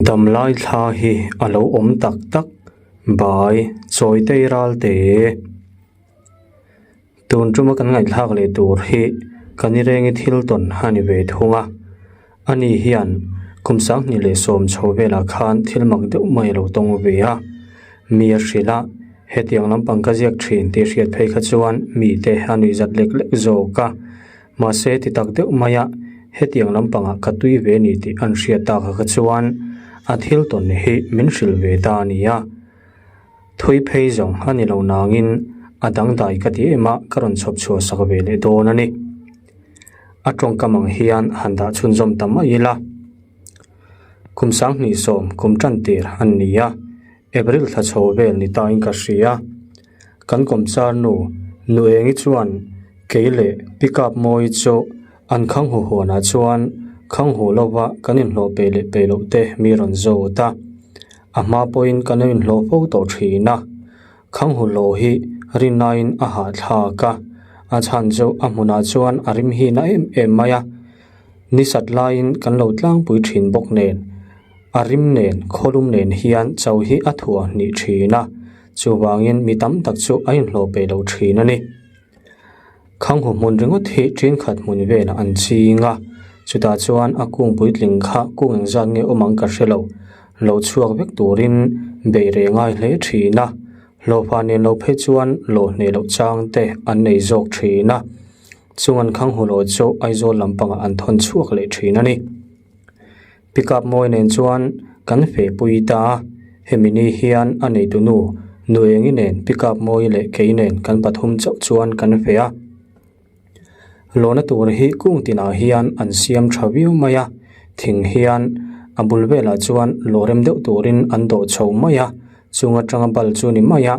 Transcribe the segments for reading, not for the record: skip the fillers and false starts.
Damlai thla hi a lo awm tak tak bai Chawitei Ralte. Tun tuma kan ngaihthlak leh tur hi kan i rengi thil tawn a ni ve thung a. Ani hian kum sanghnih leh sawm chho velah khan thil mak deuh mai a lo tawng ve a. Mi a hrilh a, hetiang lampang ka ziak thin tih hriat phei kha chuan mite a nuihzat lek lek zawk a. Mahse ti tak deuh maia hetiang lampangah ka tui ve ni tih an hriat tak kha chuan a thil tawn hi min hrilh ve ta a ni a. Thui phei zawng a ni lo nangin a dangdai ka ti em a, ka rawn chhawp chhuah sak ve leh dawn a ni. A tawngkam ang hian han dah chhunzawm ta mai ila. Kum sanghnih sawm kum tan tir a ni a, April thla chho vel ni tain ka hria. Kan kawmchar nu, Nu Engi chuan kei leh pickup mawi chu an khanghu huanah chuan khanghu lova kan inhlawh peih leh peih loh te mi rawn zawt a. A hma pawhin kan lo inhlawh fo tawh thin a. Khanghu hlawh hi rinaiin a hahthlak a, a chhan chu a hmunah chuan a rim hi na em em mai a. Ni sat laiin kan lo tlangpui thin bawk nen, a rim nen khawlum nen hian cho hi a thuah hnih thin a. Chuvangin mi tam tak chu a inhlawh peih lo thin a ni. Khanghu hmun ringawt hi thenkhat hmun velah an ching a, chutah chuan a kung puitling kha kung engzat nge awm ang ka hre lo, lo chhuak vek turin beih reh ngai hle thin a, hlawhfa nen lo phei chuan lawh hneh loh chang te an nei zawk thin a, chung an khanghu lawh chu Aizawl lampangah an thawn chhuak leh thin a ni. Pickup mawi nen chuan kan feh pui ta a, hemi ni hian a neitu nu Nuengi nen pickup mawi leh kei nen kan pathum chauh chuan kan feh a. Lawna tur hi kung tinah hian an siam tha viau mai a, thing hian a bul velah chuan lawh rem deuh turin an dawh chho mai a, chung atanga bal chu ni mai a,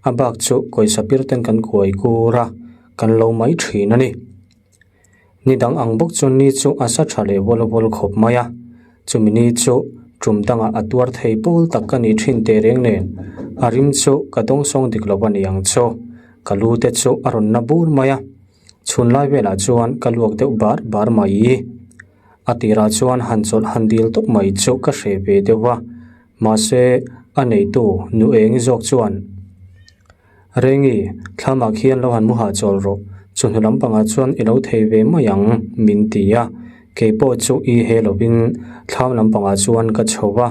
a bak chu kawisa pir ten kan kuai kur a, kan lo mai thin a ni. Ni dang ang bawk chuan ni chu a sa tha leh vawl vawl khawp mai a, chumi ni chu tum dangah a tuar thei pawl tak ka nih thin teh reng nen a rim chu ka dawngsawng dik lo a ni ang chu, ka lu te chu a rawn na bur mai a, chhun lai velah chuan ka luak deuh bar bar mai. A tirah chuan han chawlh han dil tawp mai chu ka hreh ve deuh a, mahse a neitu nu eng zawk chuan. Rengi, thlamah khian lo han mu hahchawl rawh, chawhnu lampangah chuan i lo thei ve mai ang, min ti a. Kei pawh chu i he lovin thlam lampangah chuan ka chho a.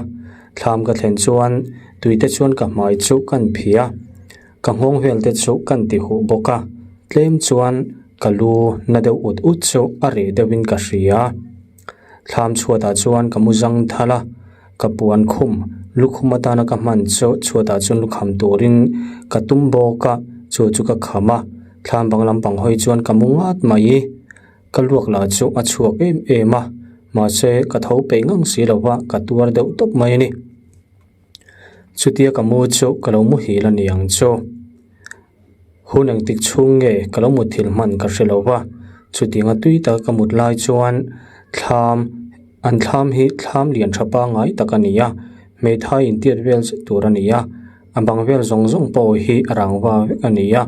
Thlam ka thlen chuan tuite chuan ka hmai chu kan phih a, ka nghawng vel te chu kan ti huh bawk a, tlem chuan ka lu na deuh ut ut chu a reh deuhin ka hria. Thlam chhuatah chuan ka mu zang thal a, ka puan khum lukhum atana ka hman chu chhuatah chuan lukham turin ka tum bawk a, chu chu ka kham a, thlam bang lampang hawi chuan ka mu ngat mai. Ka luak lah chu a chhuak em em a, mahse ka tho peih ngang si lo va, ka tuar deuh tawp mai a ni. Chutia ka mu chu ka lo muhil a ni ang chu. Hun engtik chhung nge ka lo mut thil hman ka hre lo va, chutianga tui taka ka mut lai chuan thlam an thlam hi thlam lian tha pangngai tak a ni a, hmeithai intiat vel zet tur a ni a, a bang vel zawng zawng pawh hi a rangva vek a ni a,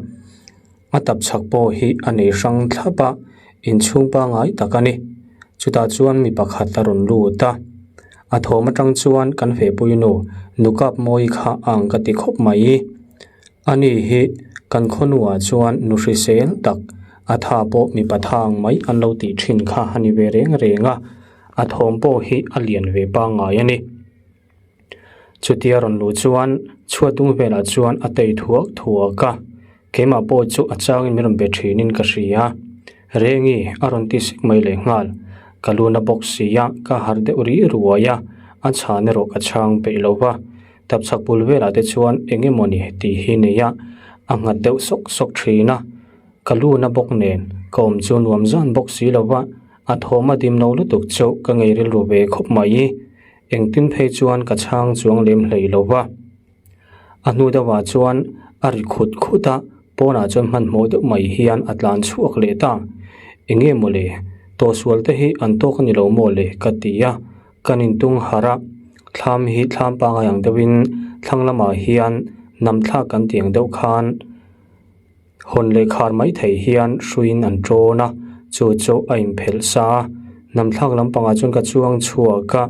a tap chhak pawh hi a nei hrang thlap a, inchhung pangngai tak a ni. Chutah chuan mi pakhat a rawn lut a, a thawm atang chuan kan fehpui nu nukap mawi kha a ang ka ti khawp mai. Ani hi kan khawnuah chuan nu hrisel tak a tha pawh mipa thang mai an lo tih thin kha a ni ve reng reng a, a thawm pawh hi a lian ve pangngai a ni. Chutia rawn luh chuan chhuat dung velah chuan a tei thuak thuak a, keimah pawh chu a changin min rawn be thinin ka hria. Rengi a rawn ti sek mai leh nghal, ka lu na bawk sia ka harh deuh rih ruai a, a chhan erawh ka chhang peih lo va. Tapchhak bul velah te chuan eng emawni tih hi nei a, a nghat deuh sawk sawk thin a. Ka lu na bawk nen ka awm chu nuam zan bawk si lo va, a thawm a dim lo lutuk chu ka ngei rilru ve khawp mai. Engtin phei chuan ka chhang chuang lem hlei lo va. A hnu deuhah chuan a ri khut khut a, pawnah chuan hmanhmawh deuh mai hian a tlan chhuak leh ta. Eng nge mawle, tawhsual te hi an tawk a ni lo maw le ka ti a. Kan intung harh a, thlam hi thlam pangngai ang deuhin thlang lamah hian nam thlak kan tih ang deuh khan hawn leh khar mai thei hian hruiin an tawn a, chu chu a inphelh sa a. Nam thlak lampangah chuan ka chuang chhuak a,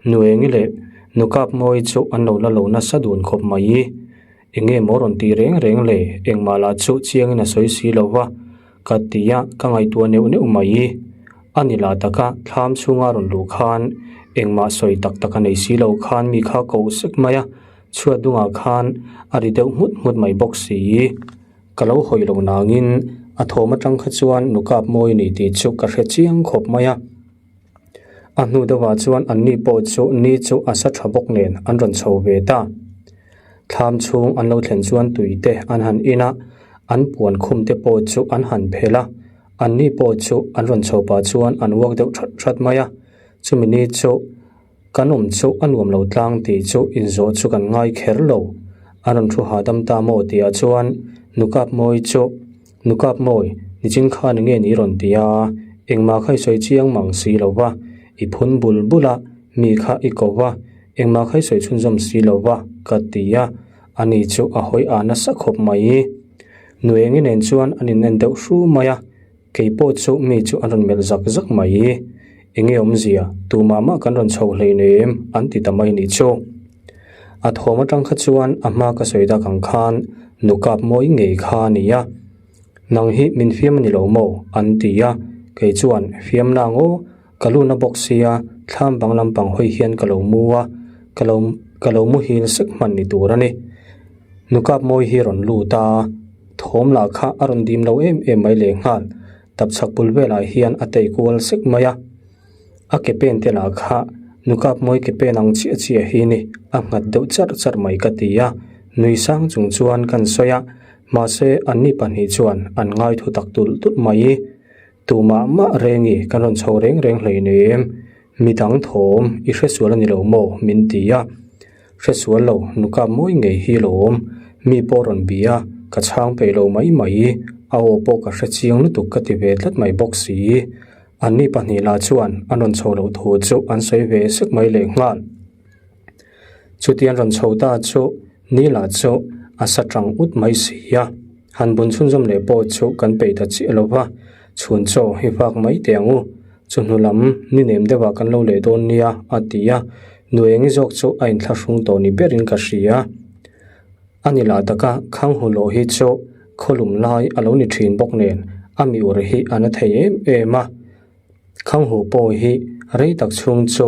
Nuengi leh. Nukap mawi chu an lo la lo nasa dun khawp mai. Enge maw rawn ti reng reng le, engmah lah chu chiangin a sawi si lo va, ka ti a, ka ngaihtuah neuh neuh mai. A ni lah taka thlam chhunga rawn luh khan engmah sawi tak tak a nei si lo khan mi kha ko sek mai a, chhuat dungah khan a ri deuh nghut nghut mai bawk si. Ka lo hawi lo nangin a thawm atang kha chuan nukap mawi ni tih chu ka hre chiang khawp mai a. A hnu deuhah chuan anni pawh chu ni chu a sa tha bawk nen an rawn chho ve ta. Thlam chhung an lo thlen chuan tui te an han in a, an puan khum te pawh chu an han phel a, anni pawh chu an rawn chho pah chuan an uak deuh that that mai a. Chumi ni chu kan awm chu a nuam lo tlang tih chu inzawh chu kan ngai kher lo. An rawn thu hahdam ta maw tihah chuan Nukap Mawi chu Nukap mawi, nichin khan enge ni rawn ti a, engmah kha i sawi chiang mang si lo va, i phun bul bul a, mi kha i ko va, engmah kha i sawi chhunzawm si lo va, ka ti a, ani chu a hawi a nasa khawp mai. Nuengi nen chuan an inen deuh hru mai a, kei pawh chu mi chu an rawn melh zak zak mai. Enge awmzia, tumah mah kan rawn chho hleinem, an ti ta mai nih chu. A thawm atang kha chuan a hma ka sawi dak ang khan nukap mawi ngei kha a ni a, Nang hi min fiam a ni lo maw? an ti a, kei chuan fiam na ngaw, ka lu na bawk sia thlam bang lampang hawi hian ka lo mu a, ka lo ka lo muhil sek hman ni tur a ni. Nukap mawi hi rawn lut a, thawm lah kha a rawn dim lo em em mai lehnghal, tapchhak bul velah hian a tei kual sek mai a. A ke pen te lah kha nukap mawi ke pen ang chiah chiah hi ni a nghat deuh charh charh mai ka ti a, nui sang chung chuan kan sawi a, mahse anni pahnih chuan an ngai thu tak tulh tulh mai. Tumah mah rengi kan rawn chho reng reng hleinem, midang thawm i hresual a ni lo maw min ti a, hresual lo nukap mawi ngei hi lo awm, mi pawh rawn bi a, ka chhang peih lo mai mai, a aw pawh ka hre chiang lutuk ka ti ve tlat mai bawk si. Anni pahnih lah chuan an rawn chho loh thu chu an sawi ve sek mai leh nghal. Chuti an rawn chho ta chu ni lah chu a sa tang ut mai si a, han bun chhunzawm leh pawh chu kan peih ta chiah lo va, chhun chaw hi vak mai teh ang u, chu hnu lam ni nem deuhah kan lo leh dawn nia a ti a, Nuengi zawk chu a inthlahrung tawh ni berin ka hria. A ni lah taka khang hu loh hi chu khawlum lai a lo ni thin bawk nen a mi ur hi a na thei em em a. Khang hu pawh hi rei tak chhung chu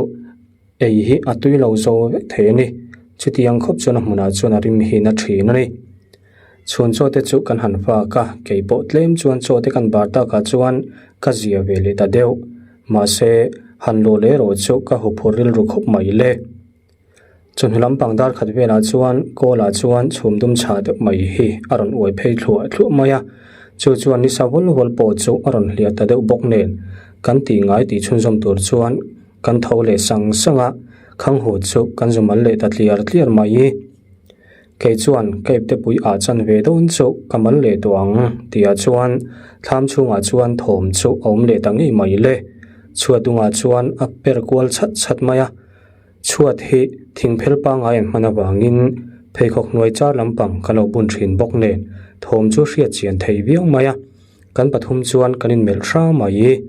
ei hi a tui lo zo vek thei a ni. Chutiang khawp chuan a hmunah chuan a rim hi na thin a ni. Chhun chaw te chu kan han fak a, kei pawh tlem chuan chaw te kan bar takah chuan ka zia ve leh ta deuh. Mahse, han luh leh erawh chu ka huphur rilru khawp mai le. Chawhnu lampang dar khat velah chuan kawlah chuan chhum dum chhah deuh mai hi a rawn uai phei thluah thluah mai a, chu chuan nisa vawl vawl pawh chu a rawn hliah ta deuh bawk nen kan tih ngai tih chhunzawm tur chuan kan tho leh sang sang a, khang hu chu kan zu mal leh ta tliar tliar mai. Kei chuan ka ipte pui ah chan ve dawn chu ka mal leh tawh ang tihah chuan thlam chhungah chuan thawm chu a awm leh ta ngei mai le. Chhuat dungah chuan a per kual chhat chhat mai a. Chhuat hi thingphel pangngai an hman avangin pheikhawk hnuai char lampang ka lo bun thin bawk nen thawm chu hriat chian thei viau mai a, kan pathum chuan kan inmelh hra mai.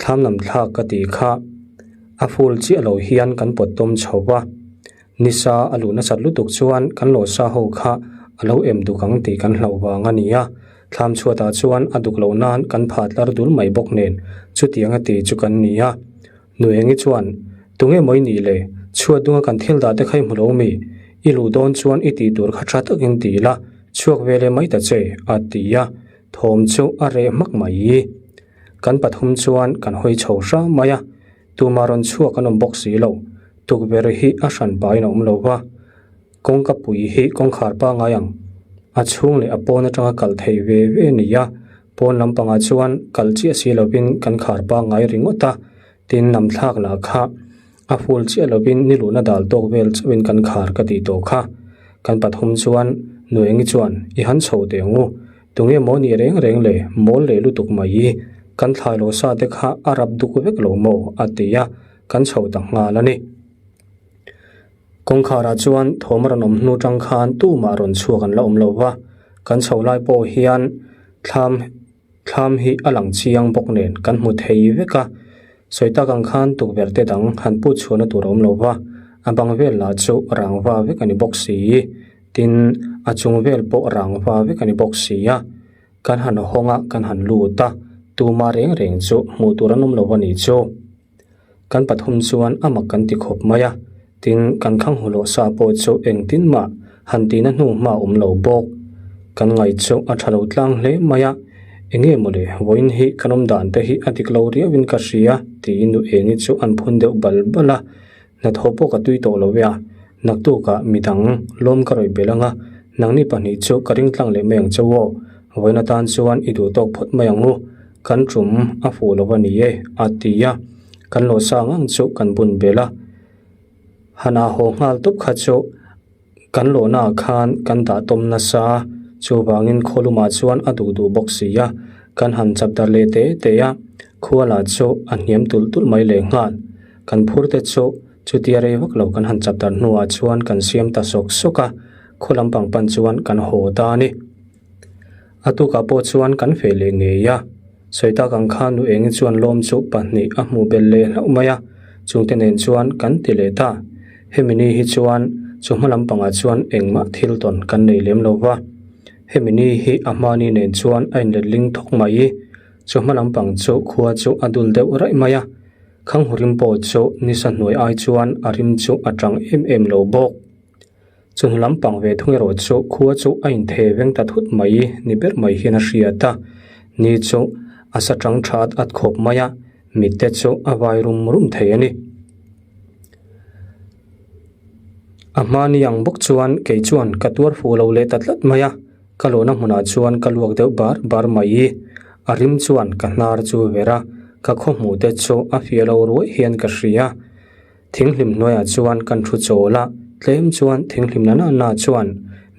Thlam lam thlak ka tih kha a full chiah lo hian kan pawt tawm chho va, nisa a luh nasat lutuk chuan kan lawsa ho kha a lo em duk ang tih kan hlauh vang a ni a, thlam chhuatah chuan a duk loh nan kan phat tlar dul mai bawk nen chutiang a ti chu kan ni a. Nuengi chuan, Tunge maw i nih le? Chhuat dunga kan thil dah te kha i hmu lo mi? I luh dawn chuan i tih tur kha tha takin ti la, chhuak ve leh mai ta che, a ti a. Thawm chu a reh hmak mai. Kan pathum chuan kan hawi chho hram mai a, tumah rawn chhuak an awm bawk si lo. Tukverh hi a hran pahin a awm lo va, kawngka pui hi kawngkhar pangngai ang a chhung leh a pawn atanga kal thei ve ve a ni a, Pawn lampangah chuan kal chiah si lovin kan khar pangngai ringawt a, tin lam thlak lah kha a ful chiah lovin ni luhna dal tawk vel chauhin kan khar ka tih tawh kha. Kan pathum chuan Nuengi chuan i han chho teh ang u, tunge maw nih reng reng le, mawl leh lutuk mai i, kan thlai lo sa te kha a rap duk vek lo maw a ti a, kan chho ta nghal a ni. Kawngkharah chuan thawm a rawn awm hnu tang khan tumah rawn chhuak an la awm lo va, kan chho lai pawh hian thlam thlam hi a lang chiang bawk nen kan hmu thei vek a, sawi tak ang khan tukverh te dang han put chhuahna tur a awm lo va. A bang vel lah chu rangva vek a ni bawk si. Tin, a chung vel pawh rangva vek a ni bawk si a. Kan han hawng a, kan han lut a, tumah reng reng chu hmuh tur an awm lo a nih chu. Kan pathum chuan a mak kan ti khawp mai a, tin kan khang hu loh sa pawh chu engtin mah han tihna hnu hma awm lo bawk. Kan ngaih chu a tha lo tlang hle mai a, enge mawle vawiin hi kan awm dan te hi a dik lo riauin ka hria tiin nu Engi chu an phun deuh bal bal a, hnathawh pawh ka tui tawh lo e a, naktukah midang lawm ka rawih belh ang a, nangni pahnih chu ka ring tlang leh mai ang che u aw, vawiin atan chuan i duh tawk phawt mai ang u. Kan tum a fuh lo a ni e, a ti a. Kan lo sang ang chu kan bun belh a. Hana haw nghal tawp kha chu kan lawhnaah khan kan dah tawm nasa a, chuvangin khawlumah chuan a duh duh bawk si a. Kan han chap dar leh te te a, khua lah chu a hniam tulh tulh mai leh nghal. Kan phur te chu chutia rei vak lo kan han chap dar hnuah chuan kan siam ta sawk sawk a, khaw lampang pan chuan kan haw ta a ni. A tukah pawh chuan kan feh leh ngei a, sawi tak ang khan nu Engi chuan lawm chu pahnih a hmuh belh leh hlauh mai a, chungte nen chuan kan ti leh ta. Hemi ni hi chuan chu hma lampangah chuan engmah thil tawn kan nei lem lo va, hemi ni hi a hmani nen chuan a inletling thawk mai. Chu hma lampang chu khua chu a dul deuh raih mai a, Khanghu rim pawh chu nisa hnuai ai chuan a rim chu a tang em em lo bawk. Chung lampang ve thung erawh chu khua chu a inthe veng ta thut mai ni ber mai hian a hriat a, ni chu a sa tang tha at at khawp mai a, mitte chu a vai rum rum thei a ni. A hmani ang bawk chuan kei chuan ka tuar fuh lo leh ta tlat mai a, ka lawhna hmunah chuan ka luak deuh bar bar mai. A rim chuan ka hnar chu ver a, ka khawhmuh te chu a fiah lo ruai hian ka hria. Thinghlim hnuaiah chuan kan thu chawl a, tlem chuan thinghlim na na na chuan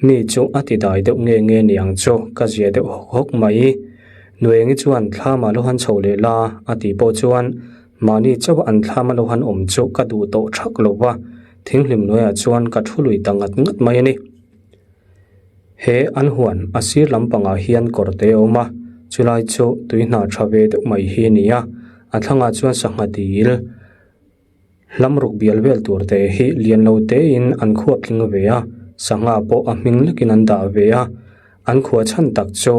mi chu a ti dai deuh nge nge ni ang chu ka zia deuh hawk hawk mai. Nuengi chuan thlam ah lo han chho leh la a tih pawh chuan mahni chauh an thlam a lo han awm chu ka duh tawh thak lo va, thinghlim hnuaiah chuan ka thu lui ta ngat ngat mai a ni. He an huan a sir lampangah hian kawr te a awm a, chulai chu tui hna tha ve deuh mai hi a ni a, a thlangah chuan sangha dil. Hlam ruk bial vel tur te hi lian lo tein an khuap tling ve a, sangha pawh a hming lekin an dah ve a, an khuah chhan tak chu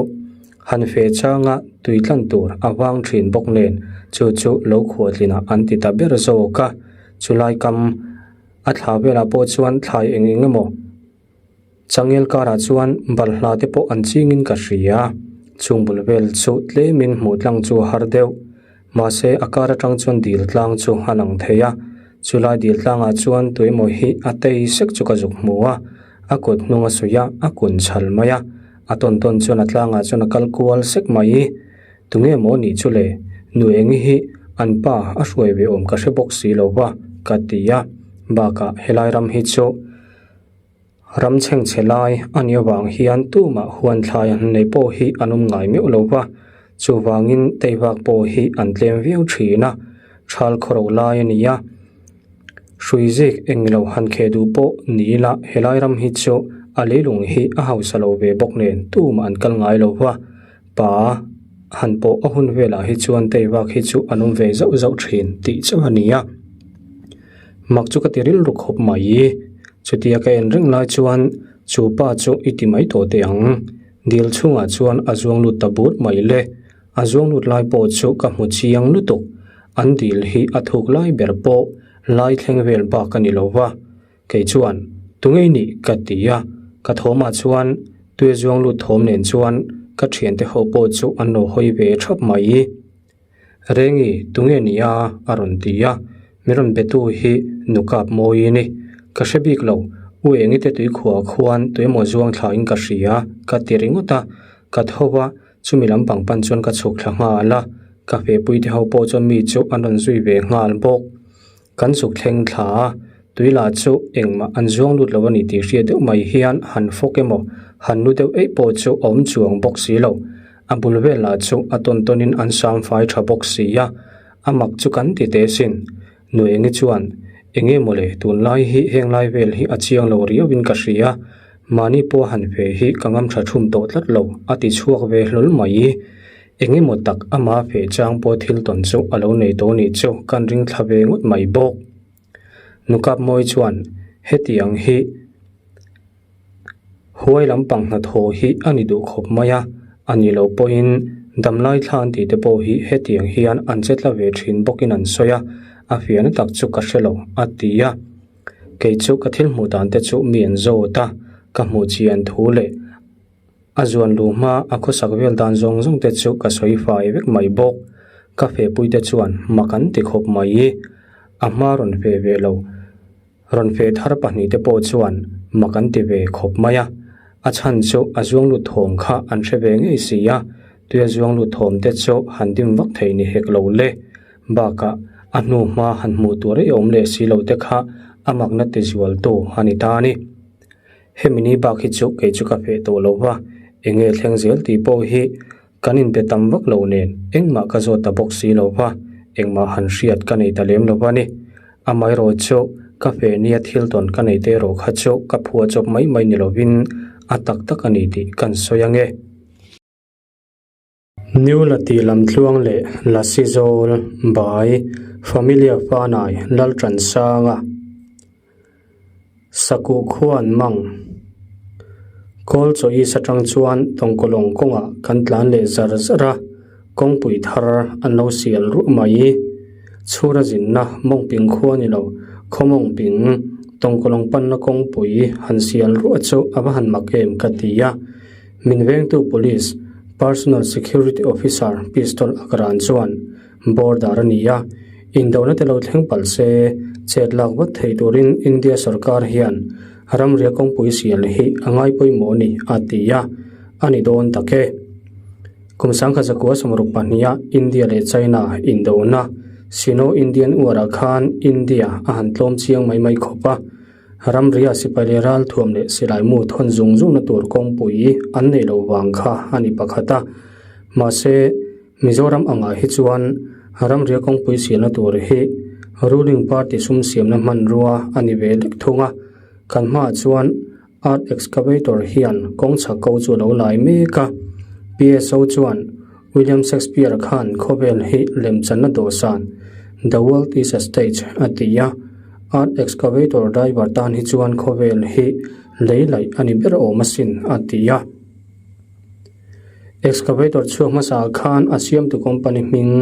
han fe changa tui tlan tur a vang thin bawk nen chu chu lo khuah tlinah an ti ta ber zawk a, chulai kam a thla velah pawh chuan thlai eng eng emaw. Changel karah chuan balhla te pawh an chingin ka hria. Chung bul vel chu tlemin hmuh tlang chu a har deuh. Mahse a kar atang chuan dil tlang chu a lang thei a. Chulai dil tlangah chuan tuemaw hi a tei sek chu ka zuk hmu a. A kut hnung a suih a, a kun chhal mai a. A tawn tawn chuan a tlangah chuan a kal kual sek mai. Tunge maw nih chu le? Nu Engi hi an pa a hruai ve awm ka hre bawk si lo va, ka ti a. Bakah helai ram hi chu. Ram chhengchhe lai a nih avang hian tumah huan thlai an nei pawh hi an awm ngai meuh lo va, chuvangin teivak pawh hi an tlem viau thin a, thal khawro lai a ni a. Hrui zik eng lo han kheh duh pawh ni ila helai ram hi chu a leilung hi a hausa lo ve bawk nen tumah an kal ngai lo va, pa han pawh a hun velah hi chuan teivak hi chu an awm ve zauh zauh thin tih chauh a ni a. Mak chu ka ti rilru khawp mai. Chutia ka en reng lai chuan chu pa chu i ti mai tawh teh ang. Dil chhungah chuan a zuang lut ta but mai le. A zuang lut lai pawh chu ka hmu chiang lutuk. An dil hi a thuk lai ber pawh lai thleng vel bak a ni lo va. Kei chuan, Tungei nih? ka ti a. Ka thawmah chuan tui a zuang lut thawm nen chuan ka thiante ho pawh chu an lo hawi ve thap mai. Rengi, tunge ni a? a rawn ti a. Min rawn betu hi Nukap mawi i ni. Ka hre bik lo, U Engite tuikhuah khuan tuemaw zuang thlain ka hria, ka ti ringawt a. Ka tho va, chumi lampang pan chuan ka chhuk thla nghal a. Ka fehpuite ho pawh chuan mi chu an rawn zui ve nghal bawk. Kan zuk thleng thla a, tui lah chu engmah an zuang lut lo a ni tih hriat deuh mai hian han fawk emaw han nu deuh eih pawh chu a awm chuang bawk si lo. A bul vel lah chu a tawn tawnin an sam fai tha bawk si a, a mak chu kan ti teh sin. Nu Engi chuan, Enge mawle, tunlai hi heng lai vel hi a chiang lo riauin ka hria, mahni pawh han ve hi ka ngam tha thum tawh tlat lo, a ti chhuak ve hlawl mai. Eng emaw tak ama feh chang pawh thil tawn chu a lo nei tawh nih chu kan ring thla ve ngawt mai bawk. Nukapmawi chuan hetiang hi huai lampang hnathawh hi a ni duh khawp mai a, a ni lo pawhin damlai thla an tih te pawh hi hetiang hian an che tla ve thin bawkin an sawi a, a fiahna tak chu ka hre lo a ti a. Kei chu ka thil hmuh dan te chu mi an zawt a, ka hmuh chian thu leh a zuan luh hma a khawsak vel dan zawng zawng te chu ka sawi fai vek mai bawk. Ka fehpui te chuan mak an ti khawp mai. A hma rawn feh ve lo. Rawn feh thar pahnihte pawh chuan mak an ti ve khawp mai a, a chhan chu a zuang lut thawm kha an hre ve ngei si a, tuia zuang lut thawm te chu han dim vak thei ni hek lo le. Bakah a hnu hma han hmuh tur ei awm leh si lo te kha a makna ti zual tu a ni ta a ni. Hemi ni bak hi chu kei chu ka feh tawh lo va, eng nge thleng zel tih pawh hi Kan inbe tam vak lo nen engmah ka zawt ta bawk si lo va, engmah han hriat ka nei ta lem lo va ni. Amaherawh chu ka fe nia thil tawn ka nei te erawh kha chu ka phua chawp mai mai ni lovin a tak tak a ni tih kan sawi ange. New Lati Lamtluang leh Lasi Zawl, Bai, Familia Fanai, Laltansanga. Sakuh khua an mang. Kawl chaw is atang chuan tawngkawlawng kawngah kan tlan leh zar zar a, kawngpui thar an lo sial ruah mai. Chhura zinna mawngping khua ni lo, khaw mawngping tawngkawlawng panna kawngpui han sial ruah chu a va han mak em ka ti a. Min vengtu police, personal security officer pistol a ka ran chuan Border a ni a, indona te lo thleng palh se, chet lak vat thei turin India sorkar hian ramria kawngpui sial hi a ngai pawimawh a ni, a ti a, a ni dawn tak e. Kum 1962 a India leh China indona Sino-Indian War-ah khan India a han tlawm chiang mai mai khawp a, ramria sipai leh ralthuam leh silai mu thawn zung zungna tur kawngpui an neih loh vang kha a ni pakhat a, mahse, Mizoram angah hi chuan ramria kawngpui siamna tur hi ruling party sum siamna hmanrua a ni ve lek thung a, kan hmaah chuan earth excavator hian kawng chhak ko chu a lo lai mek a, PSO chuan William Shakespeare khan khawvel hi lemchanna dawhsan The world is a stage a ti a, earth excavator driver tan hi chuan khawvel hi lei laih a ni ber awm asin a ti a. Excavator chhuak hmasa ah khan a siamtu company hming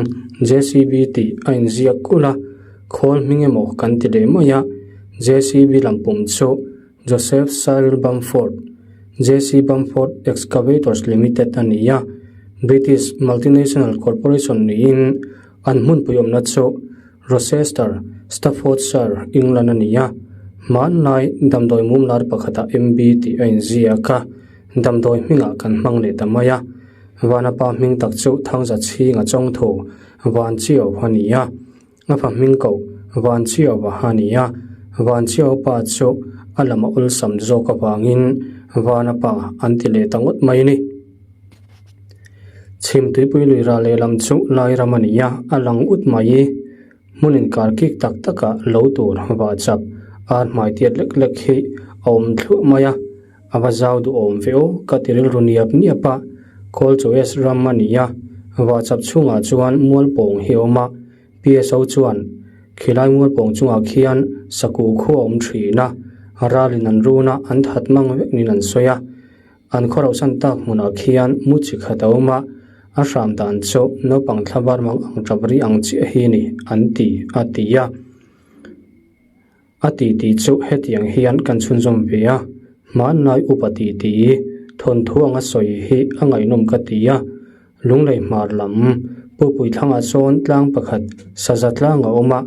JCB tih a inziak kulh a, khawl hming emaw kan ti leh mai a, JCB lampum chu Joseph Cyril Bamford, JC Bamford Excavators Limited a ni a, British multinational corporation niin an hmunpui awmna chu Rochester, Staffordshire, England a ni a, hmanlai damdawi mumlar pakhatah MB tih a inziak a. Damdawi hmingah kan hmang leh ta mai a, Vanapa hming tak chu Thangza chhinga chawngthu Van Chiau a ni a, a fa hming koh Van Chiau a ni a, Van Chiau pa chu a lam a awlsam zawk avangin Vanapa an ti leh ta ngawt mai a ni. Chhim tuipui lui ral lehlam chu Lairam a ni a, a lang ut mai. Hmun inkar kik tak takah lo tur vah chap ar hmai tiat lek lek hi a awm thluah mai a, a va zau duhawm ve aw ka ti rilru niap niap a, Kawl chu S ram a ni a, vah chap chhungah chuan mualpawng hi a awm a, PSO chuan khilai mualpawng chungah khian sakuh khu a awm thin a, ralin an run a, an that mang vek niin an sawi a. An khawrauhsan tak hmunah khian mu chi khat a awm a, a hram dan chu naupang thlabar mang ang tap ri ang chiah hi ni an ti a ti a. A ti tih chu hetiang hian kan chhunzawm ve a, hmanlai upa ti ti thawnthu anga sawi hi a ngaihnawm ka ti a, Lunglei hmar lam Pupui thlangah sawn tlang pakhat saza tlang a awm a,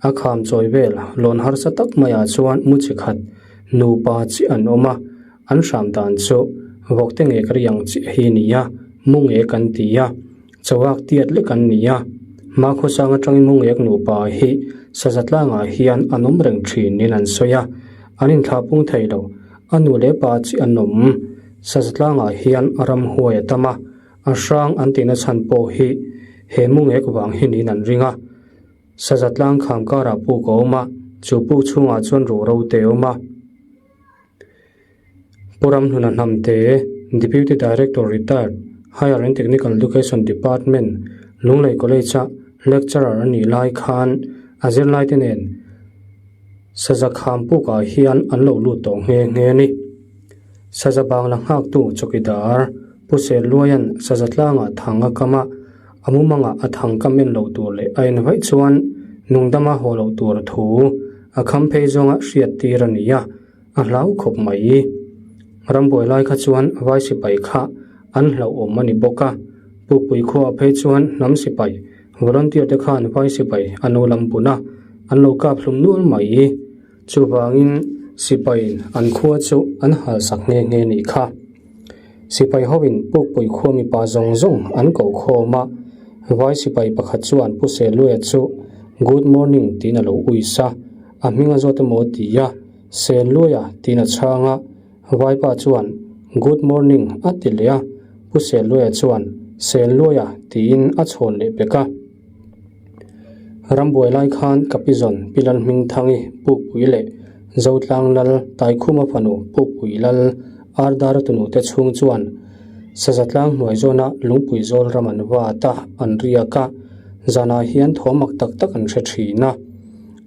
a kham chawi vel lawn harsa tak maiah chuan mu chi khat nupa chiah an awm a, an hram dan chu vawkte nge ka ri ang chiah hi ni a, mu nge kan ti a, chawak tiat lek an ni a, hmakhawsang atangin mu ngek nupa hi saza tlangah hian an awm reng thin niin an sawi a, an inthlah pung thei lo, a nu leh pa chiah an awm. Saza tlangah hian ramhuai a tam a, a hrang an tihna chhan pawh hi he mungek vang hi niin an ring a. Saza tlang kham karah puk a awm a, chu puk chhungah chuan ruh ro te a awm a. Pu Ramhluna Hnamte, Deputy Director Retired, Higher and Technical Education Department, Lunglei College-a Lecturer a nih lai khan a zirlaite nen. Saza kham pukah hian an lo lut tawh nghe nghe a ni. Saza bangla nghaktu chawkidar Pu Selluaia'n saza tlangah thang a kam a, a mumangah a thang kam en lo tur leh a en vaih chuan nungdama haw loh tur thu a kham phei zawnga hriat tir a ni a, a hlau khawp mai. Rambuai lai kha chuan vai sipai kha an hlauhawm a ni bawk a, Pukpui khuaah phei chuan hnam sipai volunteer te khan vai sipai an lo lam bun a, an lo kap hlum nual mai. Chuvangin sipaiin an khua chu an hal sak nghe nghe nih kha. Sipai hoin Pukpui khua mipa zawng zawng an ko khawm a, vai sipai pakhat chuan Pu Seluia chu Good morning tiin a lo uisa, a hming a zawt emaw ti a, Seluia tiin a chhang a, vaipa chuan Good morning a ti leh a, Pu Seluia chuan Seluia tiin a chhawn leh pek a. Rambuai lai khan ka pi zawn Pi Lalhmingthangi Pukpui leh Zotlang Lal Taikhuma fanu Pukpui Lal Ardara tunu te chhung chuan Saza tlang hnuai zawna lungpui zawl ram an vat a, an riak a, zanah hian thaw mak tak tak an hre thin a.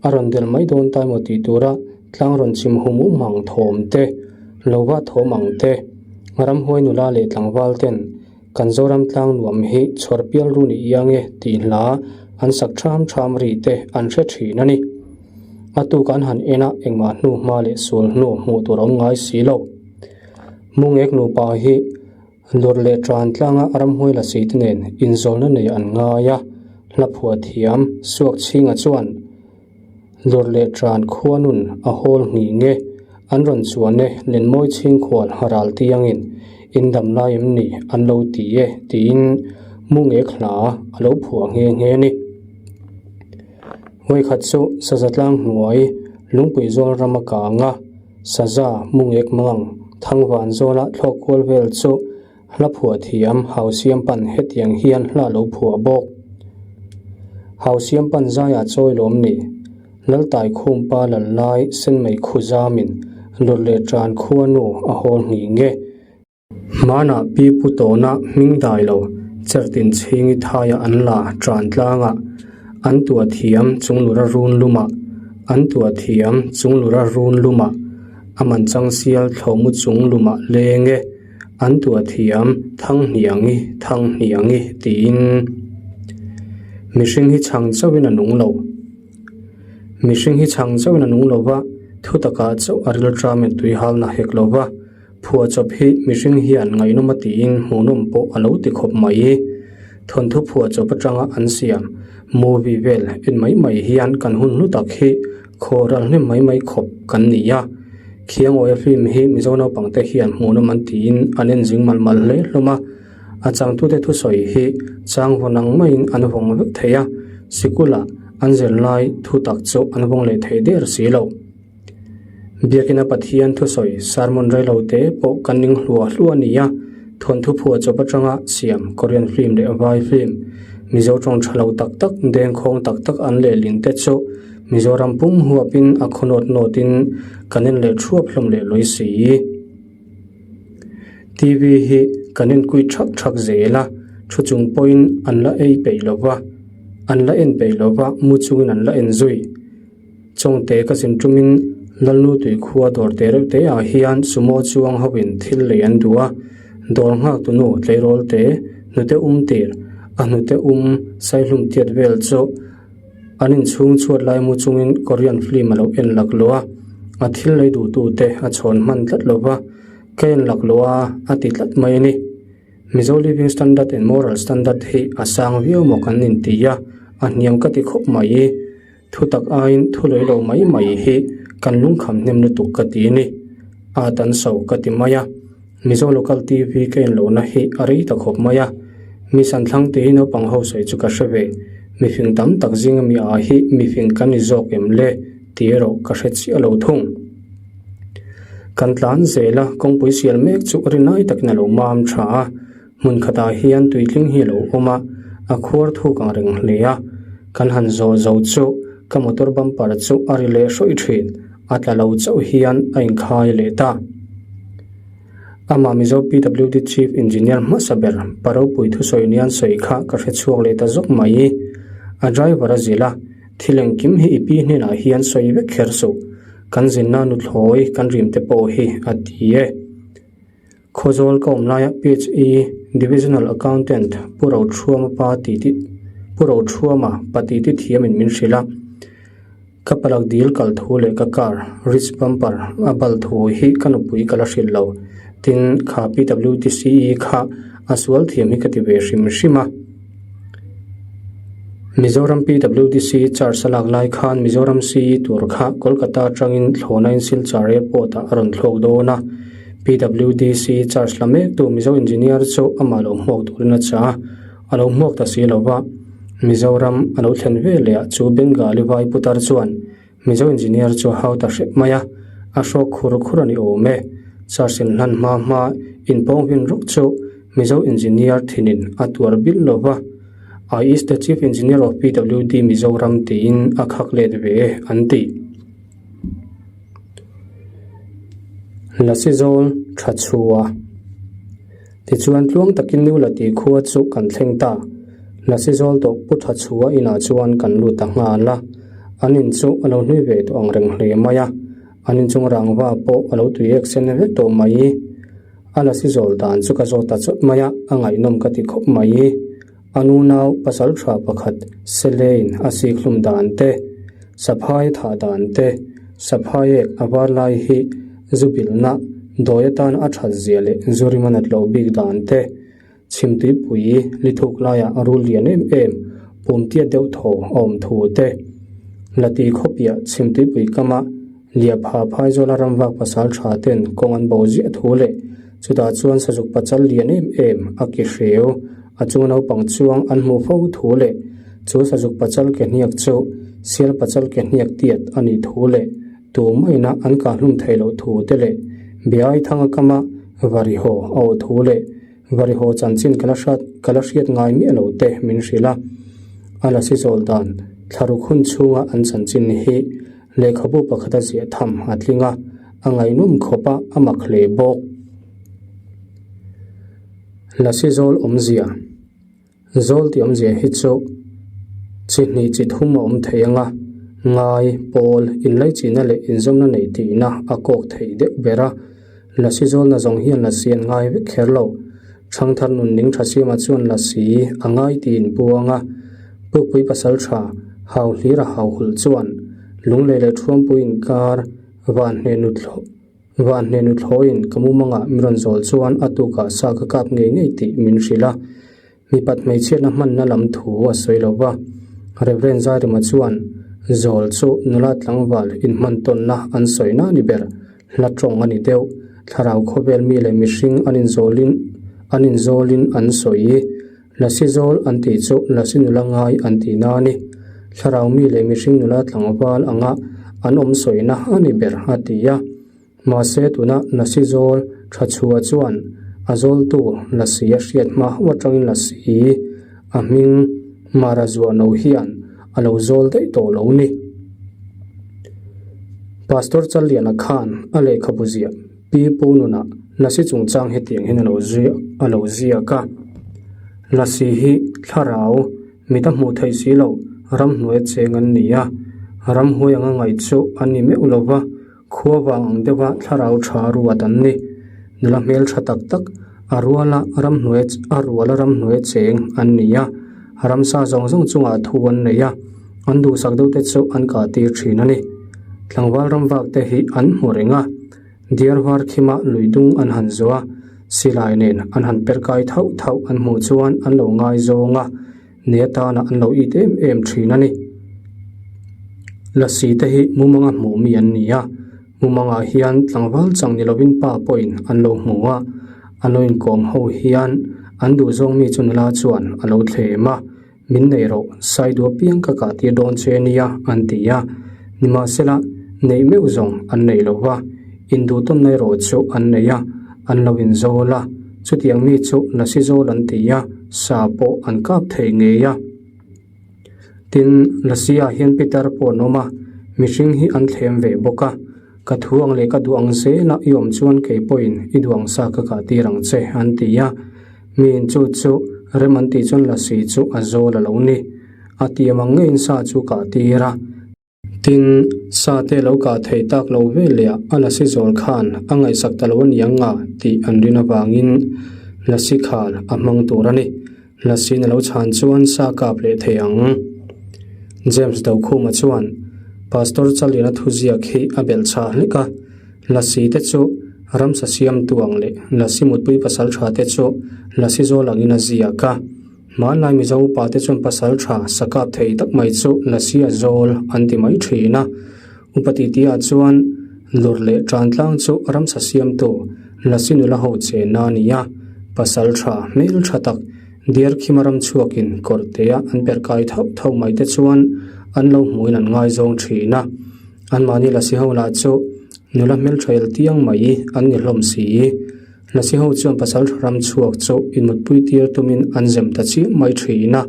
A rawn del mai dawn ta emaw tih tura tlang rawn chim hum um ang thawm te, lo va thawm ang te, ramhuai nula leh tlangval ten Kan Zoram tlang nuam hi chhawr pial ru ni iang e tih hla an sak ṭham ṭham ri te an hre ṭhin a ni. A tuk an han en a engmah hnu hma leh sul hnu hmuh tur a awm ngai si lo. Mungek nupa hi lawr leh ṭan tlanga ramhuai la si te nen inzawlna nei an ngai a, hla phuah thiam Suak Chhinga chuan, Lawr leh ṭan khuanun a hawl nghih nge an rawn chuan e Lenmawi chhingkhual ral tiangin in dam lai em ni an lo ti e tiin mu ngek hla a lo phuah nghe nghe a ni. Vawikhat chu saza tlang hnuai lungpui zawl ram a kang a, saza mu ngek mangang thangvan zawla thlawk kual vel chu Hla phuah thiam Hau Siam Pan hetiang hian hla lo phuah bawk. Hau Siam Pan zaiah chawi lawm ni. Laltai khum pa lal lai Senmei khu zamin lawr leh tan khua nu a hawl nghih nge. Hmanah pi pu tawna hming dai lo chertin chhingi thaia an la tan tlangah an tuah thiam chunglura run lumah an tuah thiam chunglura run lumah a man chang sial thlawhmu chung lumah leng e. An tuah thiam Thanghniangi, Thanghniangi tiin mihring hi chhang chauhin a nung lo. Mihring hi chhang chauhin a nung lo va, thu takah chauh a rilṭamin tui halna hek lo va, phuahchawp hi mihring hian ngaihnawm a tiin hmuhnawm pawh a lo ti khawp mai. Thawnthu phuahchawp atanga an siam movie vel en mai mai hian kan hun hlu tak hi Khaw ral hnem mai mai khawp kan ni a, Khiangawia film hi Mizo naupangte hian hmuhnawm an tiin an en zing mal mal hle hlawm a, a changtute thusawi hi chang vawn ang maiin an vawng vek thei a, sikula an zirlai thu tak chu an vawng leh thei der si lo. Biakina Pathian thusawi sermon reilo te pawh kan ning hluah hluah a ni a, thawnthu phuahchawp atanga siam Korean film leh Vai film, Mizo tawng tha lo tak tak, dengkhawng tak tak an lehlin te chu Mizoram pum huapin a khaw nawt nawtin kan en leh thuap hlawm leh lawi si. TV hi kan en kui thak thak zel a, thu chung pawhin an la ei peih lo va, an la en peih lo va, mu chungin an la en zui. Chawngte ka zin tumin Lalnu tui khua dawr te reuh te ah hian sumo chuang hoin thil lei an duh a, dawr nghak tunu tleirawl te hnute um tir a hnute um saihlum tiat vel chu An inchhung chhuat lai mu chungin Korean film a lo en laklawh a, a thil lei duhtute a chhawn hman tlat lo va, ka en laklawh a, a ti tlat mai a ni. Mizo Living Standard and Moral Standard hi a sang viau maw kan inti a, a hniam ka ti khawp mai. Thu tak aiin thu lei lo mai mai hi kan lungkham hnem lutuk ka ti a ni. A tan so ka ti mai a. Mizo Local TV ka en lohna hi a rei ta khawp mai a, mi santhlang te hi naupang ho sawi chu ka hre ve, mifing tam tak zinga mi ah hi mifing kan ni zawk em le tih erawh ka hre chiah lo thung. Kan tlan zel a, kawngpui sial mek chu rinai takin a lo mam tha a, hmun khatah hian tuitling hi a lo awm a, a khuar thuk ang reng hle a, kan han zawh zo chu ka motor bumper chu a ri leh hrawih thin. A tla lo chauh hian a inkhai leh ta. Amah Mizo PWD Chief Engineer hmasa ber pa ropui thusawi nian sawi kha ka hre chhuak leh ta zawk mai. A driver a zilh a, thil engkim hi i pi hnenah hian sawi vek kher suh. Kan zinna nuthlawi kan rim te pawh hi a ti e. Khawzawl ka awm laia PHE Divisional Accountant Pu Rothuama pa titi Pu Rothuama pa titi thiamin min hrilh a. Ka palak dil kal thu leh ka car rich bumper a bal thu hi ka nupui ka la hrilh lo. Tin, kha PWDCE kha a sual thiam hi ka ti ve hrim hrim a. Mizoram PWDC charge a lak lai khan Mizoram CE tur kha Kolkata atangin thlawhna in Silchar airport ah a rawn thlawk dawn a. PWDC charge la mek tu Mizo engineer chu amah lo hmuak turin a chah a, a lo hmuak ta si lo va. Mizoram a lo thlen ve leh ah chu Bengali vai putar chuan Mizo engineer chu a hau ta hrep mai a, a hrawk khur khur a ni awm e. Charge in hlan hma hma inpawng vin rawk chu Mizo engineer thinin a tuar bil lo va, I is the chief engineer of PWD Mizoram tiin a khak let ve e an ti. Lasi zawl tha chhua. Tichuan tluang takin New Lati khua chu kan thleng ta. Lasi zawl tawh Pu Tha Chhua inah chuan kan lut ta nghal a. An in chu a lo hlui ve tawh ang reng hle mai a. An inchung rangva pawh a lo tui ek sen vek tawh mai. A lasi zawl dan chu ka zawt ta chawt mai a, a ngaihnawm ka ti khawp mai. A nunau pasal tha pakhat Selein a sik hlum dan te, Saphai thah dan te, Saphai ek a var lai hi zu bilhna dawi atan a that zia leh zu rim a nat loh bik dan te, Chhimtuipui lithuk laiah rul lian em em pumtiat deuh thaw a awm thu te, Lati khawpiah Chhimtuipui kama Liapha phaizawla ramvak pasal tha ten kawng an bo ziah thu leh chutah chuan sazuk pachal lian em em a ki hreu a chunga naupang chuang an hmuh fo thu leh chu sazuk pachal ke hniak chu sial pachal ke hniak tiat a nih thu leh tu maina an kahhlum theih loh thu te leh Biai thanga kama varihaw a awh thu leh Varihaw chanchin ka la hrat ka la hriat ngai miah lo te min hrilh a, a la si zawl dan thlaruk hun chhunga an chanchin hi lehkhabu pakhata ziah tham a tling a, a ngaihnawm khawp a, a mak hle bawk. Lasi zawl awmzia. Zawl tih awmzia hi chu chi hnih chi thum a awm thei ang a, ngai, pawl, inlaichihna leh inzawmna nei tihna a kawk thei deuh ber a. Lasi zawlna zawng hian lasi an ngai vek kher lo. Thangthar nun ning tha siamah chuan lasi a ngai tih in puang a. Pukpui pasal tha hau hlir a hau hulh chuan lunglei leh thuampui inkar van hneh nut van hneh nut hlawiin ka mumangah min rawn zawl chuan a tukah sa ka kap ngei ngei tih min hrilh a. Mipat hmeichhiatna hmanna lam thu a sawi lo va, Rev. Zairima chuan zawl chu nula tlangval inhman tawnna an sawina a ni ber, hla tawng a ni deuh, thlarau khawvel mi leh mihring an inzawlin an inzawlin an sawi. Lasi zawl an tih chu lasi nula ngai an tihna a ni. Thlarau mi leh mihring nula tlangval anga an awm sawina a ni ber, a ti a. Mahse tuna Lasi zawl tha chhuah chuan a zawltu Lasi a hriat hma hauh atangin Lasi a hming Mara zuah no hian a lo zawl daih tawh lo ni. Pastor Challiana khan a lehkhabu ziah Pi Pu nunah Lasi chungchang hetiang hian a lo a lo ziak a. Lasi hi thlarau mit a hmuh theih si loh ramhnuai cheng an ni a, ramhuai anga ngaih chu an ni meuh lo va. Khua vang ang deuha thlarau tha ruat an ni. Nula hmel tha tak tak, a ruala ramhnuai a ruala ramhnuai cheng an ni a, ramsa zawng zawng chungah thu an nei a, an duhsak deuh te chu an kah tir thin a ni. Tlangval ramvak te hi an hmu reng a, diar var khima lui dung an han zawh a, silai nen an han per kai thauh thauh an hmuh chuan an lo ngaizawng a, Ni atana an lo it em em thin a ni. Lasi te hi mumanga hmuh mi an ni a, mumangah hian tlangval chang ni lovin pa pawhin an lo hmu a, an lo inkawm ho hian an duhzawng mi chu nula chuan a lo thlem a, min nei rawh, Saidu apiang ka kah tir dawn che nia an ti a, nimahsela neih meuh zawng an nei lo va, induhtawnna erawh chu an nei a, an lo inzawl a. Chutiang mi chu lasi zawl an ti a, sa pawh an kap thei ngei a. Tin, lasi ah hian Peter pawh an awm a, mihring hi an thlem ve bawk a. Ka thu ang leh ka duh ang zela i awm chuan kei pawhin i duh ang sa ka kah tir ang che, an ti a. Miin chu chu rem an tih chuan lasi chu a zawl a lo ni. A tiam ang ngeiin sa chu kah tir a. Tin, sa te lo kah thei tak lo ve leh a lasi zawl khan a ngaihsak ta lo aniang nga tih an rin avangin lasi khal a hmang tur a ni. Lasiin a lo chhan chuan sa kap leh thei ang. James Dokhuma chuan Pastor Challiana thuziak hi a belh chhah hlek a, Lasi te chu ramsa siamtu ang leh lasi mutpui pasal tha te chu lasi zawl angin a ziak a. Hmanlai Mizo upa te chuan pasal tha sa kap thei tak mai chu lasi a zawl an ti mai thin a. Upa titi-ah chuan lur leh tan tlang chu ramsa siamtu lasi nula ho chenna a ni a. Pasal tha hmel tha tak Diarkhima ram chhuakin kawrtea an per kai thauh thauh mai te chuan an lo hmuin an ngaizawng thin a. Anmahni lasi ho lah chu nula hmeltha el tiang mai an ni hlawm si. Lasi ho chuan pasal tha ram chhuak chu inmutpui tir tumin an zem ta chiah mai thin a.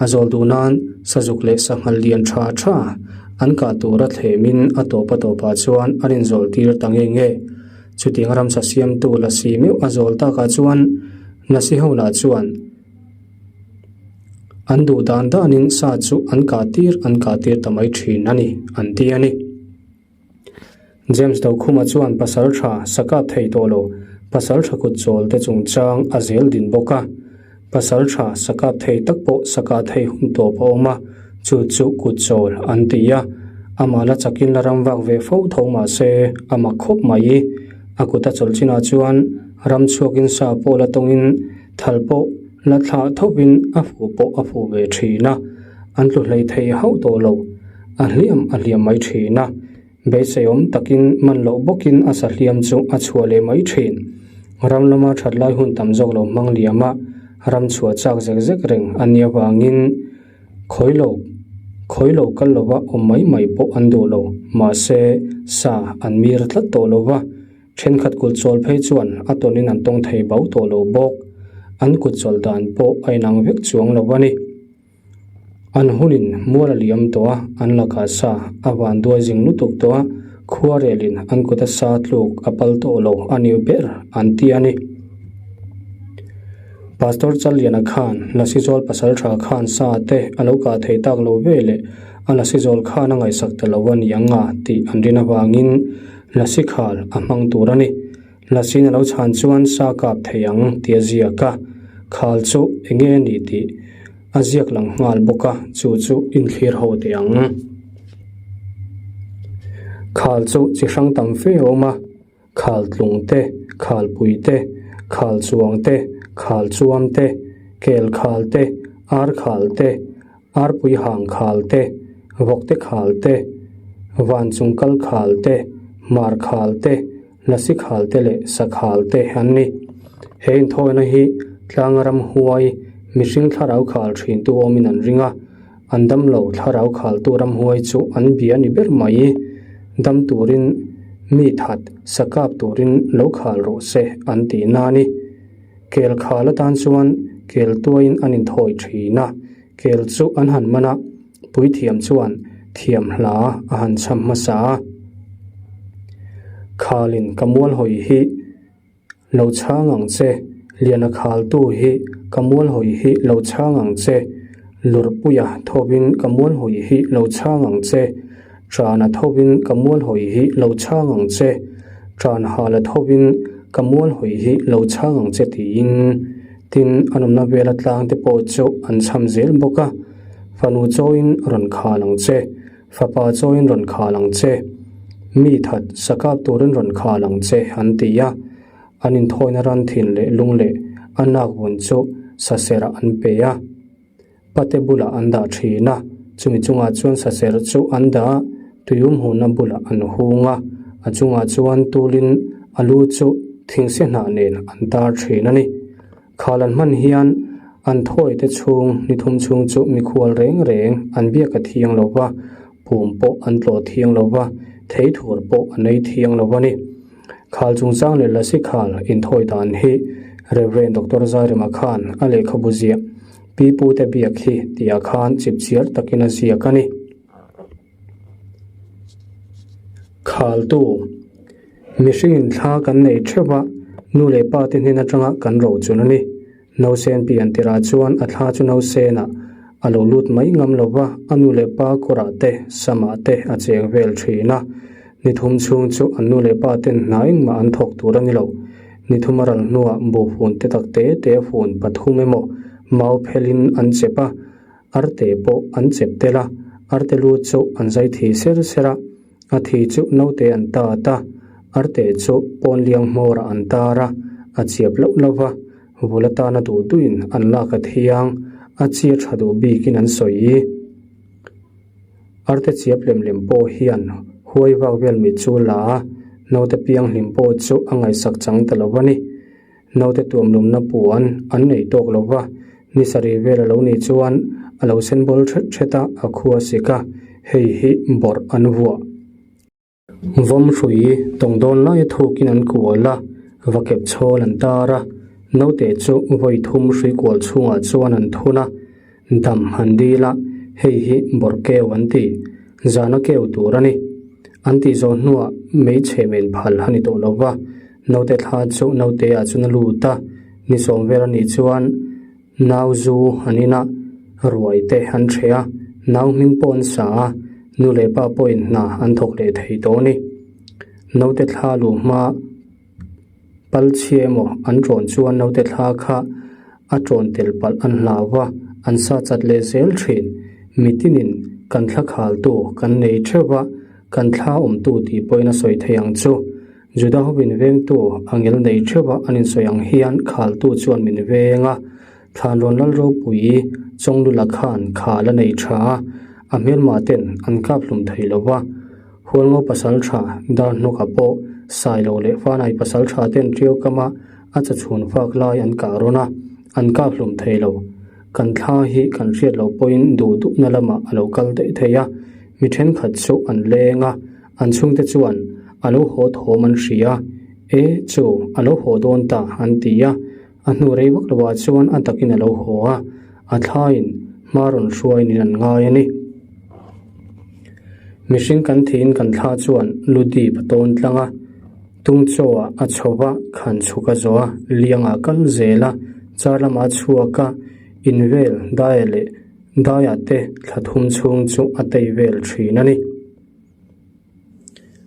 A zawl duh nan sazuk leh sanghal lian tha tha an kah tura thlemin a tawp a tawpah chuan an inzawl tir ta nge nge. Chutiang ramsa siamtu lasi meuh a zawl takah chuan lasi ho lah chuan an duh dan danin sa chu an kah tir an kah tir ta mai thin a ni an ti a ni. James Dokhuma chuan pasal tha sa kap thei tawh lo, pasal tha kut chawl te chungchang a zel din bawk a. Pasal tha sa kap thei tak pawh sa kah thei hun tawp a awm a, chu chu kut chawl an ti a. Amah la chakin la ram vak ve fo tho mah se a mak khawp mai. A kut a chawlh chinah chuan ram chhuakin sa pawh la tawngin thal pawh la thlah thovin a fuh pawh a fuh ve thin a, an tlu hlei thei hauh tawh lo. A hliam a hliam mai thin a, beiseiawm takin man loh bawkin a sa hliam chu a chhuah leh mai thin. Ram lama that lai hun tam zawk lo hmang liam a, ram chhuah chak zek zek reng a nia vangin khawi lo khawi lo kal lova awm mai mai pawh an duh lo. Mahse, sa an mir tlat tawh lo va, thenkhat kut chawl phei chuan a tawnin an tawng thei bau tawh lo bawk. An kut chawl dan pawh a inang vek chuang lo a ni. An hunin mual a liam tawh a, an lakah sa a van duai zing lutuk tawh a, khuarelin an kuta sa tluk a pal tawh lo a ni ber an ti a ni. Pastor Challiana khan Lasizawl pasaltha khan sa te a lo kah thei tak lo ve leh a Lasizawl khan a ngaihsak ta lo a ni ang a tih an rin avangin Lasi khal a hmang tur a ni. Lasiin a lo chhan chuan sa kap thei ang tih a ziak a, khal chu eng nge a nih tih a ziak lang nghal bawk a, chu chu inthlir ho teh ang. Khal chu chi hrang tam fe a awm a, khal tlung te, khal pui te, khal chuang te, khal chuam te, kel khal te, ar khal te, arpui hang khal te, vawkte khal te, van chung kal khal te, hmar khal te, Lasi khal te leh sa khal te an ni. He inthawina hi tlanga ramhuai mihring thlarau khal thintu awmin an ring a, an damlo thlarau khaltu ramhuai chu an bia ni ber mai. Dam turin mi that sa kap turin lo khal rawh se an tih na a ni. Kel khal atan chuan kel tuaiin an inthawi thin a, kel chu an han man a, Puithiam chuan thiam hla a han chham hmasa a, Khalin ka mual hawi hi lo chhang ang che, Liana khaltu hi ka mual hawi hi lo chhang ang che, Lurpuia thovin ka mual hawi hi lo chhang ang che, Ṭana thovin ka mual hawi hi lo chhang ang che, Ṭan hala thovin ka mual hawi hi lo chhang ang che tiin Tin, an awmna vela tlang te pawh chu an chham zel bawk a, Fanu chawiin rawn khal ang che, fapa chawiin rawn khal ang che, mi that sa kap turin rawn khal ang che an ti a. An inthawina ran thin leh lung leh a nak vun chu saserah an pe a, pate bulah an dah thin a, chumi chungah chuan saser chu an dah a, tuium huna bulah an hung a, a chungah chuan tulin a lu chu thingse hnah nen an tar thin a ni. Khal an hman hian an thawi te chhung ni thum chhung chu mikhual reng reng an biak a thiang lo va, pum pawh an tlawh thiang lo va, thei thur pawh an ei thiang lo a ni. Khal chungchang leh lasi khal inthawi dan hi Rev. Doctor Zairema khan a lehkhabu ziah Pi Pute Biak hi tihah khan chipchiar takin a ziak a ni. Khaltu, Mihringin thla kan nei theuh a, nu leh pa te hnen atanga kan ro chun a ni. Nausen pian tirah chuan a thla chu nausenah. A lo lut mai ngam lo va, a nu leh pa kawrah te, samah te a cheng vel thin a. Ni thum chhung chu an nu leh pa ten hna engmah an thawk tur a ni lo. Ni thum a ral hnuah buhfun te tak te te fun pathum emaw mau phelin an chep a, arte pawh an chep tel a, arte lu chu an zai thi ser ser a, a thi chu naute an tat a, arte chu pawn liang hmawrah an tar a, a chiap loh loh va, vul atana duh duhin an lak a thiang, a chi a tha duh bikin an sawi. Arte chiap lem lem pawh hian huai vak vel mit chu la a, naute pianghlim pawh chu a ngaihsak chang ta lo a ni. Naute tuamlumna puan an nei tawk lo va, ni sarih vel a lo nih chuan a lo sen bawl thet thet a, a khua sik a, hei hi bawrh an vuah. Vawm hrui tawng dawn laia thukin an kual a, va kep chhawl an tar a, naute chu vawi thum hrui kual chhungah chuan an thun a, dam han dil a, hei hi bawrh keu an ti, zana keu tur a ni. An tih zawh hnuah hmeichhe men phal a ni tawh lo va, naute thla chu naute ah chuan a lut a, ni sawm vel a nih chuan nau zu an in a, ruai te an hreh a, nau hming pawh an sa a, nu leh pa pawhin hna an thawk leh thei tawh a ni. Naute thla luh hma pal chhia emaw an ṭawn chuan naute thla kha a ṭawn tel palh an hlau va, an sa chat leh zel ṭhin. Mitinin kan thla khaltu kan nei ṭheuh va, kan thla awmtu tih pawhin a sawi thei ang chu. Juda hovin vengtu angel nei ṭheuh va an insawi ang hian khaltu chuan min veng a, Thlanrawn lal ropui Chawnglula khan khal a nei ṭha a, a hmelmah ten an kap hlum thei lo va. Hualngo pasal tha dar hnawka pawh Sailo leh Fanai pasal tha ten ṭiau kama a chachhun fak lai an kah rawn a, an kap hlum thei lo. Kan thla hi kan hriat loh pawhin duh duhna lamah a lo kal daih thei a, mi thenkhat chu an leng a, an chhungte chuan a lo haw thawm an hria, E chu, a lo haw dawn ta an ti a, a hnu rei vak lovah chuan a takin a lo haw a, a thlaiin hma rawn hruainin an ngai a ni. Mihring kan thiin kan thla chuan lu dip a tawn tlang a, tung chaw ah a chho va, khan chhuk a zawh a, liang ah kal zel a, char lamah a chhuak a, in vel daia leh daia te thla thum chhung chu a tei vel thin a ni.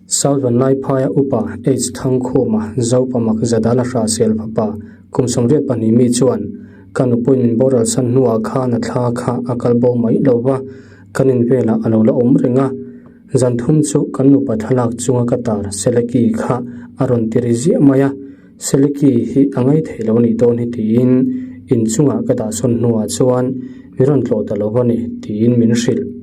South Vanlaiphaia upa H Thangkhuma Zopa Mak Zadala Hrahsel fapa kum 82 mi chuan ka nupuiin min boral san hnuah khan a thla kha a kal bo mai lo va, kan in velah a lo la awm reng a. Zan thum chu kan nupa thlalak chunga ka tar Seleki kha a rawn ti ri ziah mai a, Seleki hi a ngai thei lo nih dawn hi tiin inchungah ka dahsawn hnuah chuan min rawn tlawh ta lo va ni tiin min hrilh.